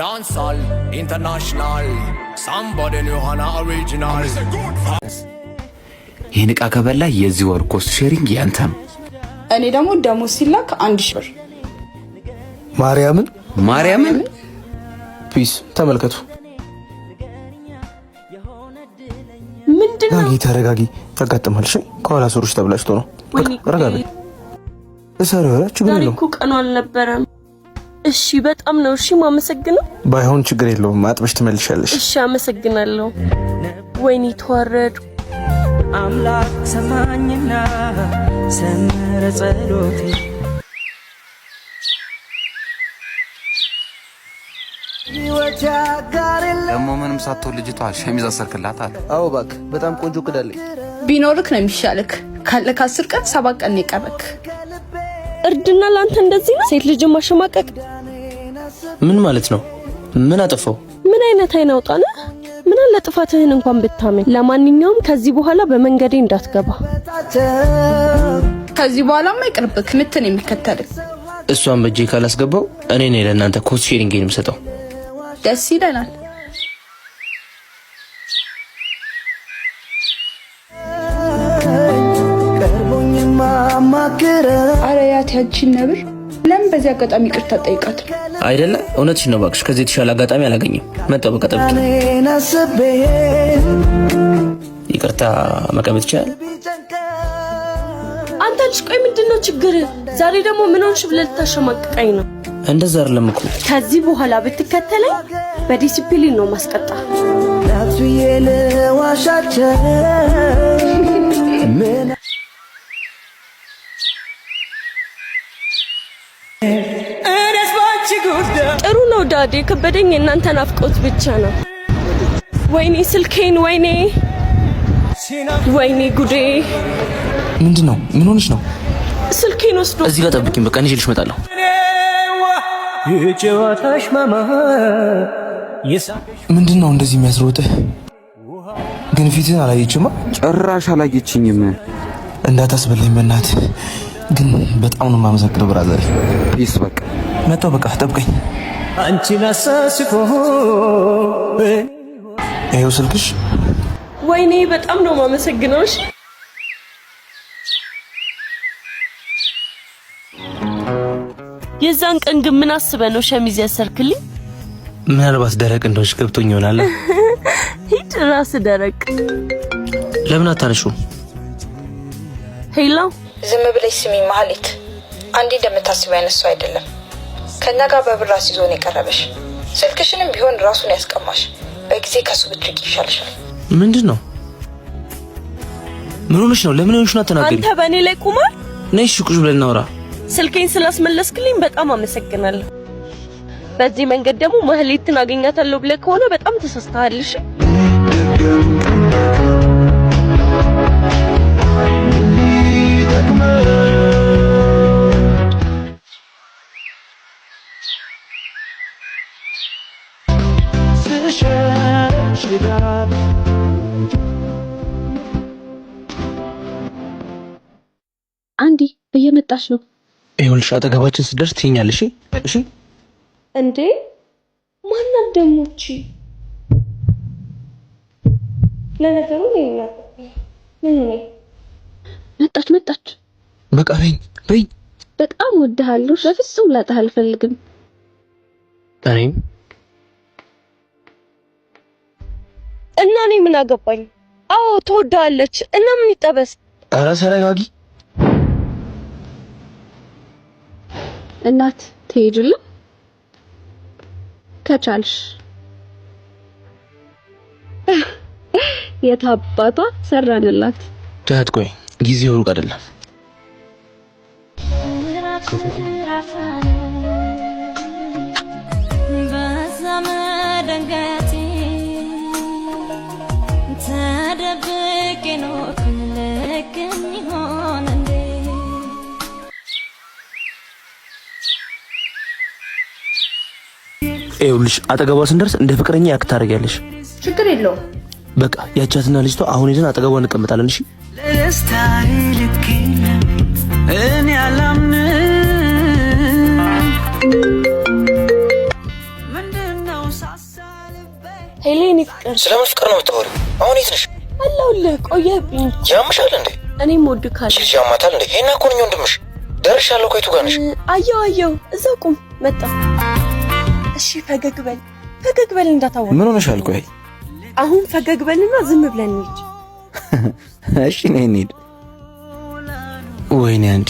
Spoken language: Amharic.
Dancehall international. Somebody new on original. ይህን ዕቃ ከበላ የዚህ ወር cost sharing ያንተ ነው። እኔ ደግሞ ደሞዝ ሲላክ 1,000 ብር። ማርያምን። ማርያምን። Peace፣ ተመልከቱ። ምንድን ነው? ተረጋጊ፣ ተረጋጊ። ያጋጥማል። እሺ፣ ከኋላ ሱሪሽ ተብላሽቶ ነው። በቃ ረጋ በይ። እሰሪው፣ ኧረ ችግር ዛሬ የለውም። እኮ ቀኑ አልነበረም። እሺ፣ በጣም ነው እሺ ማመሰግነው። ባይሆን ችግር የለውም። አጥበሽ ትመልሻለሽ። እሺ፣ አመሰግናለሁ። ወይኔ ተዋረድኩ። አምላክ ሰማኝና ሰመረ ጸሎቴ። ደግሞ ምንም ሳትሆን ልጅቷ ሸሚዝ አሰርክላት አለ። አዎ እባክህ፣ በጣም ቆንጆ እቅድ አለኝ። ቢኖርክ ነው የሚሻልክ። ካለ ከ10 ቀን 7 ቀን ነው የቀረክ። እርድና ለአንተ እንደዚህ ነው ሴት ልጅ ማሸማቀቅ? ምን ማለት ነው? ምን አጠፋው? ምን አይነት አይን አውጣ ነህ? ምን አለ ጥፋትህን እንኳን ብታምን። ለማንኛውም ከዚህ በኋላ በመንገዴ እንዳትገባ። ከዚህ በኋላማ ይቅርብክ፣ ምትን የሚከተልክ። እሷን በእጄ ካላስገባው እኔ ነኝ ለእናንተ cost sharing የምሰጠው። ደስ ይለናል። አረ ያት ያቺን ነብር ለምን በዚህ አጋጣሚ ይቅርታ ጠይቃት? አይደለ? እውነትሽን ነው እባክሽ። ከዚህ የተሻለ አጋጣሚ አላገኝም። መጣሁ፣ በቃ ጠብቂ። ይቅርታ መቀመጥ ይቻላል? አንተ ልጅ ቆይ ምንድን ነው ችግር? ዛሬ ደግሞ ምን ሆንሽ ብለህ ልታሸማቅቀኝ ነው? እንደዛ አይደለም እኮ። ከዚህ በኋላ ብትከተለኝ በዲሲፕሊን ነው ማስቀጣ። ጥሩ ነው dad፣ የከበደኝ የእናንተ ናፍቆት ብቻ ነው። ወይኔ ስልኬን፣ ወይኔ ወይኔ ጉዴ! ምንድን ነው? ምን ሆነሽ ነው? ስልኬን ወስዶ። እዚህ ጋር ጠብቂኝ። በቃ እኔ ይዤልሽ እመጣለሁ። የጨዋታሽ ማማ። ምንድን ነው እንደዚህ የሚያስሮጥህ? ግን ፊትህን አላየችማ። ጭራሽ አላየችኝም። እንዳታስበላኝ በእናትህ። ግን በጣም ነው የማመሰግነው brother። Peace በቃ። መጣሁ። በቃ ጠብቀኝ። አንቺን አሳስፎ። ይኸው ስልክሽ። ወይኔ በጣም ነው የማመሰግነው። እሺ። የዛን ቀን ግን ምን አስበህ ነው ሸሚዝ ያሰርክልኝ? ምናልባት ደረቅ እንደሆንሽ ገብቶኝ ይሆናል። ሂድ ራስ ደረቅ። ለምን አታነሺውም? Hello። ዝም ብለሽ ስሚ ማህሌት፣ አንዴ እንደምታስቢው አይነት ሰው አይደለም። ከእኛ ጋር በብር አስይዞ ነው የቀረበሽ። ስልክሽንም ቢሆን ራሱን ያስቀማሽ። በጊዜ ከሱ ብትርቂ ይሻልሻል። ምንድን ነው? ምን ሆነሽ ነው? ለምን ሆነሽ ነው? አትናገሪ። አንተ በእኔ ላይ ቁማር። ነይ እሺ፣ ቁጭ ብለን እናውራ። ስልኬን ስላስመለስክልኝ በጣም አመሰግናለሁ። በዚህ መንገድ ደግሞ ማህሌትን አገኛታለሁ ብለህ ከሆነ በጣም ተሳስተሃል። እሺ። አንዲ እየመጣች ነው። ይኸውልሽ አጠገባችን ስትደርስ ትይኛለሽ። እሺ? እንዴ፣ ማናት ደግሞ እቺ? ለነገሩ ምን ነው? መጣች መጣች። በቃ በይኝ በይኝ። በጣም ወድሃለሁ። በፍጹም ላጣህ አልፈልግም። እኔም። እና እኔ ምን አገባኝ? አዎ ትወዳለች። እና ምን ይጠበስ? ኧረ ተረጋጊ። እናት ትሄጂልኝ ከቻልሽ። የታባቷ ሰራንላት። ትያት ቆይ፣ ጊዜው ሩቅ አይደለም። በዛ መደንገጤ ተደብቄ ኖርኩኝ፣ ልክኝ ይሆን እንዴ? ይኸውልሽ አጠገቧ ስንደርስ እንደ ፍቅረኛ act ታደርጊያለሽ። ችግር የለውም። በቃ ያቻትና ልጅቷ አሁን ይዘን አጠገቧ እንቀመጣለን። እሺ? ለደስታዬ ልክ የለም፣ እኔ አላምንም። ምንድነው? Hello የኔ ፍቅር፣ ስለምን ፍቅር ነው የምታወሪው? አሁን የት ነሽ? አለሁልህ። ቆየህብኝ። ያምሻል እንዴ? እኔም እወድካለሁ። ልጅ ያማታል እንዴ? ይሄና እኮ ነኝ ወንድምሽ። ደርሻለሁ። ከየቱ ጋር ነሽ? አየው አየው፣ እዛው ቁም። መጣ። እሺ ፈገግ በል ፈገግ በል እንዳታወቅ። ምን ሆነሻል? ቆይ አሁን ፈገግ በልና ዝም ብለን እንሂድ። እሺ ነይ እንሂድ። ወይኔ አንቺ።